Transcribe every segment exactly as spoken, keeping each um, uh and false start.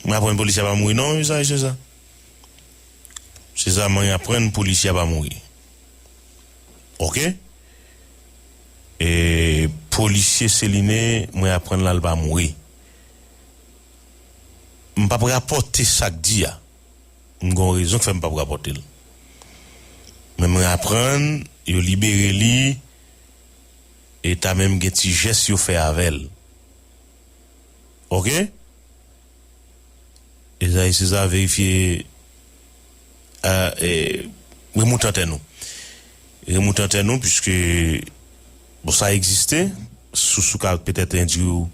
Mwen aprann polisye a pa mouri non, wi, sa, se sa. Se sa mwen aprann polisye a pa mouri. Oke? E polisye Celine, mwen aprann la l pa mouri. M p ap rapòte sa k di a. M gen yon rezon k fè m p ap rapòte l. Men mwen aprann, yo libere li, e ta menm gen ti jès yo fè avè l. Oke? E sa, e se sa, verifye, a, e, remoute antèn nou. Remoute antèn nou, piske, bon, sa egziste, sous ou ka petèt endwi w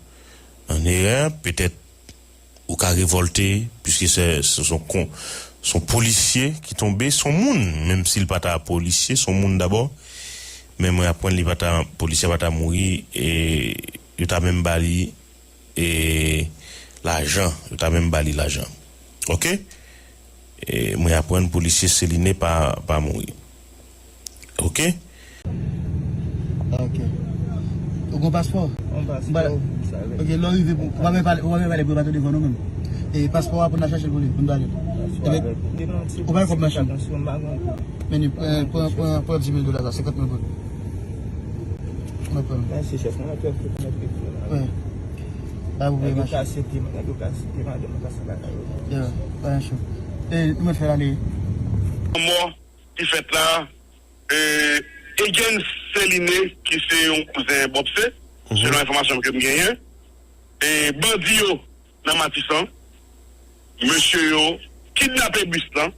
an erè, petèt ou ka revòlte, piske se, se, se yon kon, se yon polisye ki tonbe, se yon moun, menm si l pa ta polisye, se yon moun dabò, men mwen aprann li pa ta, polisye a pa ta mouri, e yo ta menm ba li, e lajan, yo ta menm ba li lajan. Oke? E mwen aprann polisye Celine pa, pa mouri. Oke? Ah, ok. Ou gen paspò? Yon paspò, sa vle. Ok, lè w rive, ou pa bezwen pale, ou pa bezwen pale pou yo pa tande vwa nou menm. E paspò a pou n al chache l pou li, pou n ba li l. Paspò avèk ou. Ou pa gen kòb machin. Men li, pran, pran, pran, pran dis mil dola sa, senkant mil goud. Mwen pran. Mèsi, chèf. Mwen ap fè tout mèt pye la. Wi. Ba pou peye machin. Nèg yo ka site, nèg yo ka site madanm nan ka site lakay yo. Ya, pa yon chou. E, nou mèt fè l ale. Mò ki fèt la, e, Egen Celine, ki se yon kouzen Bobse, selon enfòmasyon ke m genyen, e, bandi yo nan Matisan, mesye yo kidnape bis lan,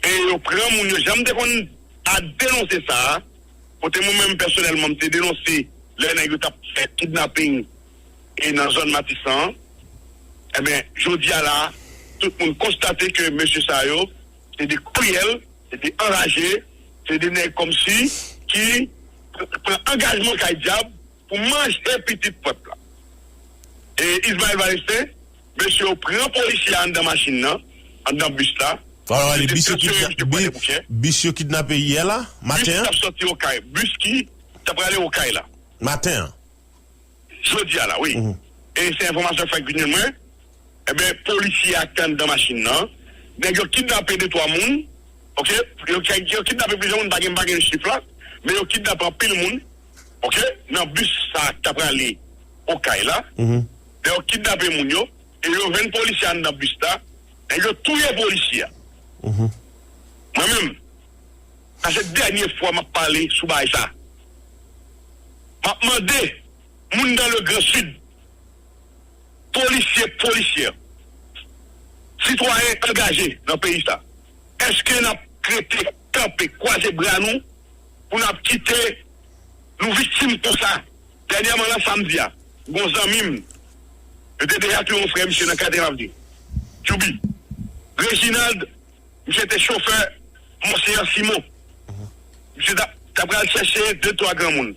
e yo pran moun yo. Jan m te konn a denonse sa a, kote mwen menm pèsonèlman m te denonse lè nèg yo t ap fè kidnaping e nan zòn Matisan an, ebyen, jodi a la, tout moun konstate ke mesye sa yo, se de kriyèl, se de anraje, se de nèg kòmsi ki pran angajman kay dyab pou manje pitit pèp la. E Ismaël Valestin, mesye yo pran polisye a anndan machin nan, anndan bis la. Yo te transfere misye kote pou kè. Bis yo kidnape yè la, maten an? Bis k t ap sòti Okay, bis ki t ap prale Okay la. Maten an? Jodi a la, wi. E se enfòmasyon k fèk vin jwenn mwen. Ebyen, polisye a k te anndan machin nan, nèg yo kidnape de twa moun, oke? Yo, yo kidnape plizyè moun, m pa gen, m pa gen chif la, men yo kidnape anpil moun, oke? Nan bis sa a k t ap prale Okay la, lè yo kidnape moun yo, e yo jwenn polisye a anndan bis la, nèg yo touye polisye a. Mwen menm, sa se dènye fwa m ap pale sou bagay sa. M ap mande moun dans le Grand Sud, polisye, polisyè, sitwayen angaje nan peyi sa, èske n ap rete kanpe, kwaze bra nou, pou n ap kite nou viktim konsa? Dènyèman, la, samdi a, gon zanmi m, yo te deja touye yon frè misye nan Katye Lavni. Djoubi. Reginald, misye te chofè Monseyè Simon. Misye t ap, t ap pral chèche de twa granmoun.